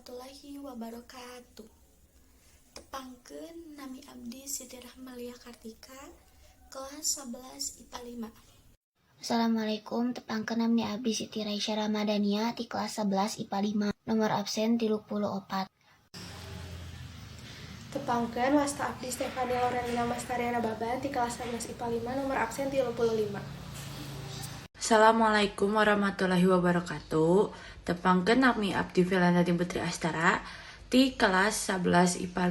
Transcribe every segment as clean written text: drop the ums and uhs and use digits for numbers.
warahmatullahi wabarakatuh. Tepangkeun, nami abdi Siti Rahmalia Kartika, kelas 11 IPA 5. Assalamualaikum, tepangkeun, nami abdi Siti Raisya Ramadhania ti kelas 11 IPA 5, nomor absen 34. Tepangkeun, wasta abdi Stefani Lorelina Mastariana Baban ti kelas 11 IPA 5, nomor absen 35. Assalamualaikum warahmatullahi wabarakatuh. Tepangkeun, nami abdi Velanda Putri Astara ti kelas 11 IPA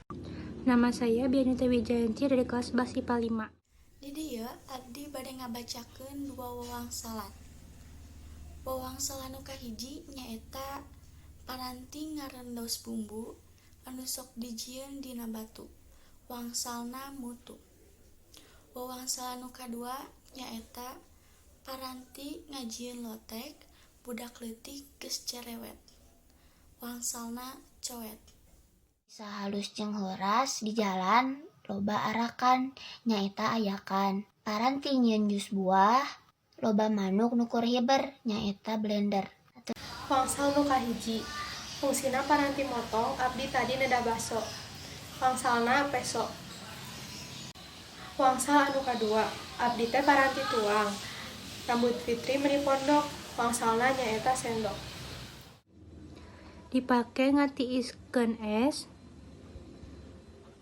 5. Nama saya Bianita Wijayanti dari kelas 11 IPA 5. Di dieu abdi bade ngabacakeun dua wawangsalan. Wawangsalan nu kahiji nyaeta paranti ngarendos bumbu anu sok dijieun dina batu, wangsalna mutu. Wawangsalan nu kadua nyaeta paranti ngajieun lotek, budak leutik geus cerewet, wangsalna coet. Bisa halus jeung heuras di jalan loba arakan, nyaeta ayakan. Paranti nyieun jus buah, loba manuk nu keur hiber, nyaeta blender. Wangsal nu kahiji, fungsina paranti motong, abdi tadi nedah baso, wangsalna peso. Wangsal anu kadua, abdi teh paranti tuang, rambut Fitri meuni pondok, wangsalna nyaeta sendok. Dipake ngatiiskeun es,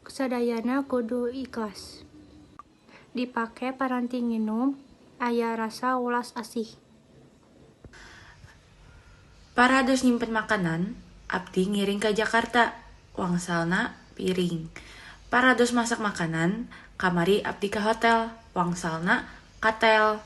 sadayana kudu ikhlas. Dipake paranti nginum, aya rasa welas asih. Parados nyimpen makanan, abdi ngiring ka Jakarta, wangsalna piring. Parados masak makanan, kamari abdi ka hotel, wangsalna katel.